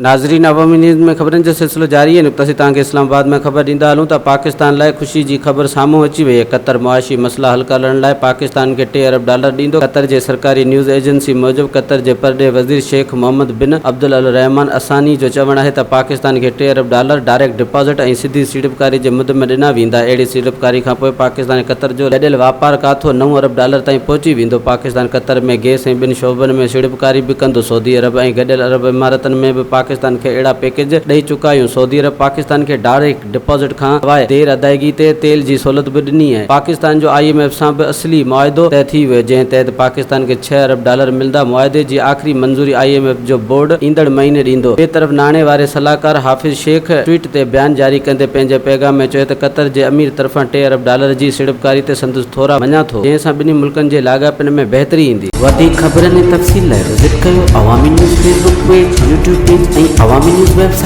ناظرين عوامي نيوز ۾ خبرن جو سلسلو جاري آهي نڪتاسين توهان کي اسلام آباد مان خبر ڏيندا هلون ته پاڪستان لاء خوشي جي خبر سامهون اچي وئي آهي قطر معاشي مسئلا حل ڪرڻ لاء پاڪستان کي ٽي ارب ڊالر ڏيندو قطر جي سرڪاري نيوز ايجنسي موجب قطر جي پرڏيهه وزير شيخ محمد بن عبدالرحمان الثاني جو چوڻ آهي ته پاڪستان کي ٽي ارب ڊالر ڊائريڪٽ ڊپازٽ ۽ سڌي سيڙپڪاري جي مد ۾ ڏنا ويندا اهڙي سيڙپڪاري کانپوء پاڪستان ۽ قطر جو گڏيل واپار ڪاٿو نو ارب ڊالر تائين پهچي ويندو پاڪستان قطر ۾ گئس ۽ ٻين شعبن ۾ سيڙپڪاري به ڪندو سعودي عرب ۽ گڏيل عرب امارتن ۾ به پاڪستان کي اهڙا پيڪيج ڏئي چڪا آهيون، سعودي عرب پاڪستان کي ڊائريڪٽ ڊپازٽ کان سواء دير ادائيگي تي تيل جي سهولت به ڏني آهي، پاڪستان جو I M F سان به اصلي معاهدو طئي ٿي ويو جنهن تحت پاڪستان کي ڇهه ارب ڊالر ملندا، معاهدي جي آخري منظوري I M F جو بورڊ ايندڙ مهيني ڏيندو. ٻئي طرف ناڻي واري صلاحڪار حافظ شيخ ٽوئيٽ تي بيان جاري ڪندي پنهنجي پيغام ۾ چيو ته قطر جي امير طرفان ٽي ارب ڊالر جي سيڙپڪاري تي سندس ٿورا مڃان ٿو جنهن سان ٻنهي ملڪن جي لاڳاپن ۾ بهتري ايندي. وڌيڪ خبرن ۽ تفصيل لاء وزٽ ڪيو Awami news Facebook page, YouTube page ۽ Awami news website.